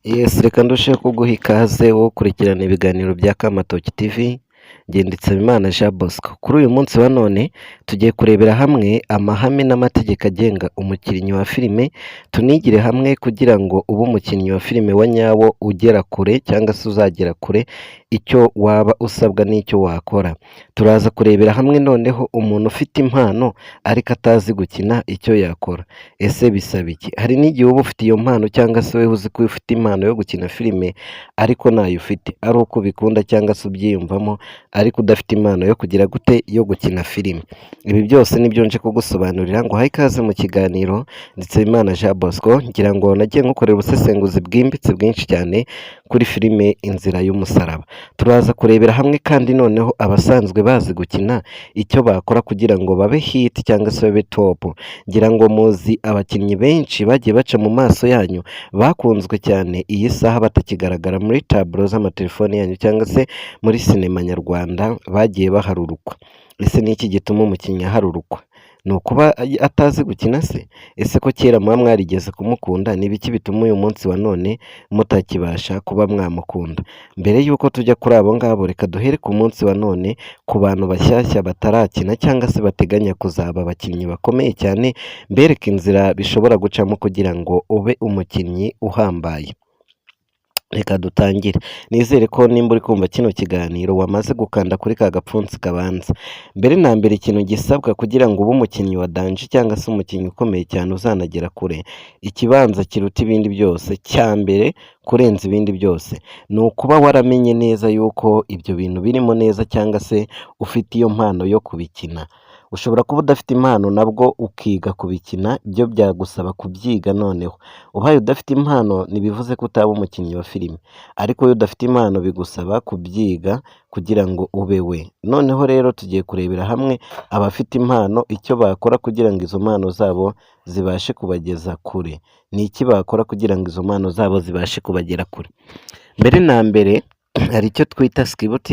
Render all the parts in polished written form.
Yes, reka ndusheho kuguha ikaze wowe ukurikirana ibiganiro bya Kamatoki TV. Njye ndi Nsabimana Jean Bosco. Kuri uyu munsi wa none tugiye kurebera hamwe amahame n'amategeko agenga umukinnyi wa filime, tunigire hamwe kugira ngo ube umukinnyi wa filime wa nyawo ugera kure cyangwa se uzagera kure, icyo waba usabwa n'icyo wakora. Turaza kurebera hamwe noneho umuntu ufite impano ariko atazi gukina icyo yakora. Ese bisaba iki? Hari n'igihe uba ufite iyo mpano cyangwa se wowe uzi ko ufite impano yo gukina filime ariko ntayo ufite, ari uko ubikunda cyangwa se ubyiyumvamo ariko udafite impano yo kugira gute, yo gukina filime. Ibi byose nibyo nje kugusobanurira ngo uhaye ikaze mu kiganiro. Nsabimana Jean Bosco. Ngira ngo nagiye nkukorera ubusesenguzi bwimbitse bwinshi cyane kuri filime Inzira y'Umusaraba. Turaza kurebera hamwe kandi noneho abasanzwe bazi gukina icyo bakora kugira ngo babe hit cyangwa se babe top. Ngira ngo muzi abakinnyi benshi bagiye baca mu maso yanyu bakunzwe cyane, iyi saha batakigaragara muri taburo z'amatelefone yanyu cyangwa se muri sinema nyarwanda, bagiye baharurukwa. Ese ni iki gituma umukinnyi aharurukwa? Ni ukuba atazi gukina se? Ese ko kera muba mwarigeze kumukunda, ni ibiki bituma uyu munsi wa none mutakibasha kuba mwamukunda? Mbere y'uko tujya kuri abo ngabo, reka duhere ku munsi wa none ku bantu bashyashya batarakina cyangwa se bateganya kuzaba abakinnyi bakomeye cyane, mbereke inzira bishobora gucamo kugira ngo ube umukinnyi uhambaye. Reka dutangire. Nizere ko nimba uri kumva kino kiganiro wamaze gukanda kuri ka gapfunsi kabanza. Mbere na mbere, ikintu gisabwa kugira ngo ube umukinnyi wa danger cyangwa se umukinnyi ukomeye cyane uzanagera kure, ikibanza kiruta ibindi byose, cya mbere kurenza ibindi byose, ni ukuba waramenye neza yuko ibyo bintu birimo neza cyangwa se ufite iyo mpano yo kubikina. Ushobora kuba udafite impano nabwo ukiga kubikina, byo byagusaba kubyiga noneho. Ubaye udafite impano ntibivuze ko utaba umukinnyi wa filime, ariko iyo udafite impano bigusaba kubyiga kugira ngo ube we. Noneho rero tugiye kurebera hamwe abafite impano icyo bakora kugira ngo izo mpano zabo zibashe kubageza kure. Ni iki bakora kugira ngo izo mpano zabo zibashe kubagera kure? Mbere na mbere hari icyo twita script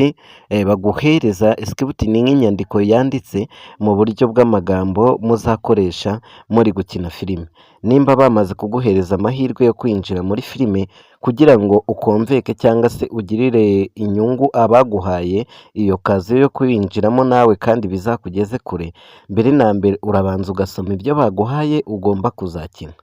baguhereza. Script ni nk'inyandiko yanditse mu buryo bw'amagambo muzakoresha muri gukina filime. Nimba bamaze kuguhereza amahirwe yo kwinjira muri filime, kugira ngo ukomveke cyangwa se ugirire inyungu abaguhaye iyo kazi yo kuyinjiramo nawe kandi bizakugeze kure, mbere na mbere urabanza ugasoma ibyo baguhaye ugomba kuzakina.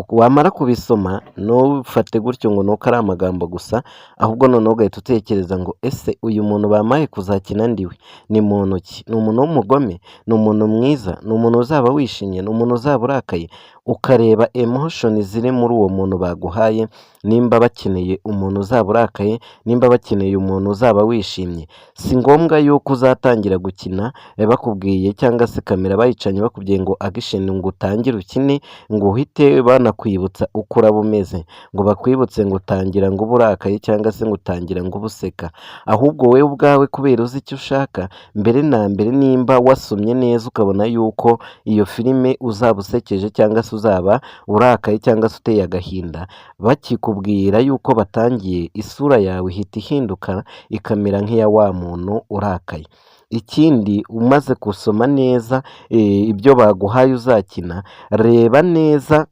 Wamara kubisoma, ntufate gutyo ngo ni uko ari amagambo gusa, ahubwo noneho ugahita utekereza ngo: "Ese uyu muntu bampaye kuzakina ndiwe ni muntu ki? Ni umuntu w'umugome? Ni umuntu mwiza? Ni umuntu uzaba wishimye? Ni umuntu uzaba urakaye?" Ukareba emotion ziri muri uwo muntu baguhaye, nimba bakeneye umuntu uzaba urakaye, nimba bakeneye umuntu uzaba wishimye. Si ngombwa yuko uzatangira gukina bakubwiye cyangwa se kamera bayicanye bakubwiye ngo action, ngo utangire ukine, ngo uhite banakwibutsa uko uraba umeze, ngo bakwibutse ngo utangira ngo ube urakaye cyangwa se ngo utangira ngo ube useka. Ahubwo wowe ubwawe, kubera uzi icyo ushaka, mbere na mbere nimba wasomye neza ukabona yuko iyo filime uzaba usekeje cyangwa se uzaba urakaye cyangwa se uteye agahinda, bakikubwira yuko batangiye, isura yawe ihita ihinduka ikamera nk'iya wa muntu urakaye. Ikindi, umaze gusoma neza ibyo baguhaye uzakina, reba neza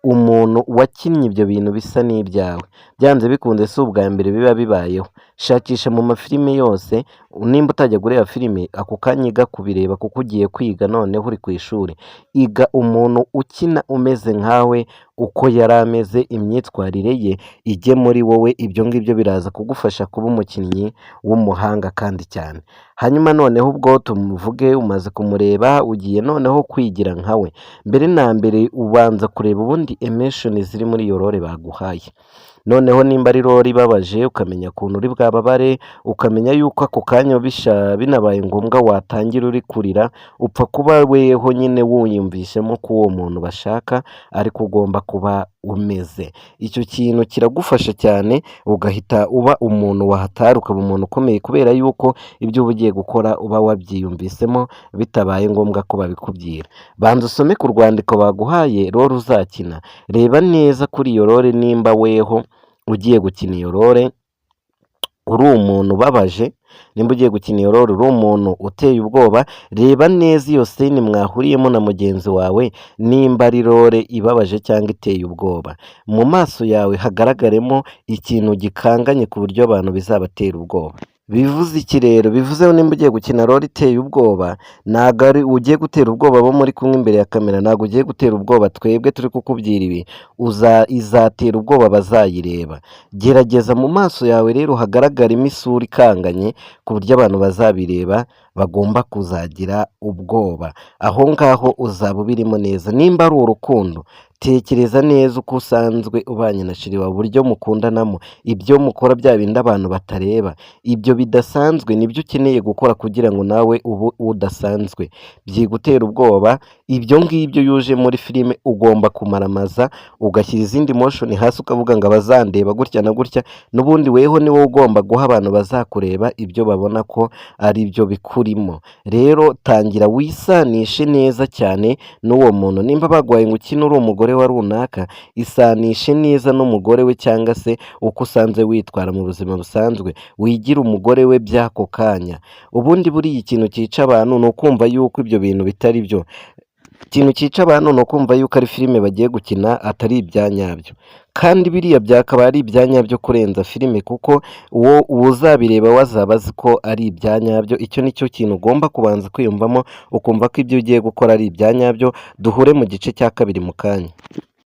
umuntu wakinnye ibyo bintu bisa n'ibyawe. Byanze bikunze si ubwa mbere biba bibayeho. Shakisha mu mafilime yose, nimba utajya ureba filime ako kanya, iga kubireba kuko ugiye kwiga noneho uri ku ishuri. Iga umuntu ukina umeze nkawe, uko yari ameze, imyitwarire ye ijye muri wowe. Ibyo ngibyo biraza kugufasha kuba umukinnyi w'umuhanga kandi cyane. Hanyuma noneho ubwo tumuvuge, umaze kumureba, ugiye noneho kwigira nkawe. Mbere na mbere ubanza kureba ubundi emotion ziri muri iyo role baguhaye. Noneho nimba ari role ibabaje, ukamenya ukuntu uri bwababare, ukamenya yuko ako kanya binabaye ngombwa watangira uri kurira, upfa kuba weho nyine wiyumvishemo ko uwo muntu bashaka ariko ugomba kuba umeze. Icyo kintu kiragufasha cyane, ugahita uba umuntu wahatari, ukaba umuntu ukomeye, kubera yuko ibyo uba ugiye gukora uba wabyiyumvisemo bitabaye ngombwa ko babikubwira. Banza usome ku rwandiko baguhaye role uzakina, reba neza kuri iyo role nimba weho ugiye gukina iyo role. Uri umuntu ubabaje, nimba ugiye gukina iyo role uri umuntu uteye ubwoba, reba neza iyo scene mwahuriyemo na mugenzi wawe, nimba ari role ibabaje cyangwa iteye ubwoba, mu maso yawe hagaragaremo ikintu gikanganye ku buryo abantu bizabatera ubwoba. Bivuze iki rero? Bivuze ngo nimba ugiye gukina role iteye ubwoba, ntabwo ari ugiye gutera ubwoba abo muri kumwe imbere ya kamera, ntabwo ugiye gutera ubwoba twebwe turi kukubwira ibi, izatera ubwoba abazayireba. Gerageza mu maso yawe rero hagaragaremo isura ikanganye ku buryo abantu bazabireba bagomba kuzagira ubwoba. Aho ngaho uzaba ubirimo neza. Nimba ari urukundo, tekereza neza uko usanzwe ubanye na chéri wawe, uburyo mukundanamo, ibyo mukora bya bindi abantu batareba, ibyo bidasanzwe nibyo ukeneye gukora kugira ngo nawe ube udasanzwe, byigutera ubwoba. Ibyo ngibyo yuje muri filime ugomba kumaramaza, ugashyira izindi emotion hasi, ukavuga ngo abazandeba gutya na gutya, n'ubundi weho ni wowe ugomba guha abantu bazakureba ibyo babona ko ari byo bikurimo. Rero tangira wisanishe neza cyane n'uwo muntu. Nimba baguhaye ngo ukine uri umugore wa runaka, isanishe neza n'umugore we cyangwa se uko usanzwe witwara mu buzima busanzwe, wigire umugore we by'ako kanya. Ubundi buriya ikintu cyica abantu ni ukumva yuko ibyo bintu bitari byo. Ikintu cyica abantu ni ukumva yuko ari filime bagiye gukina, atari ibya nyabyo, kandi biriya byakaba ari ibya nyabyo kurenza filime, kuko uwo uzabireba we azaba azi ko ari ibya nyabyo. Icyo ni cyo kintu ugomba kubanza kwiyumvamo, ukumva ko ibyo ugiye gukora ari ibya nyabyo. Duhure mu gice cya kabiri mu kanya.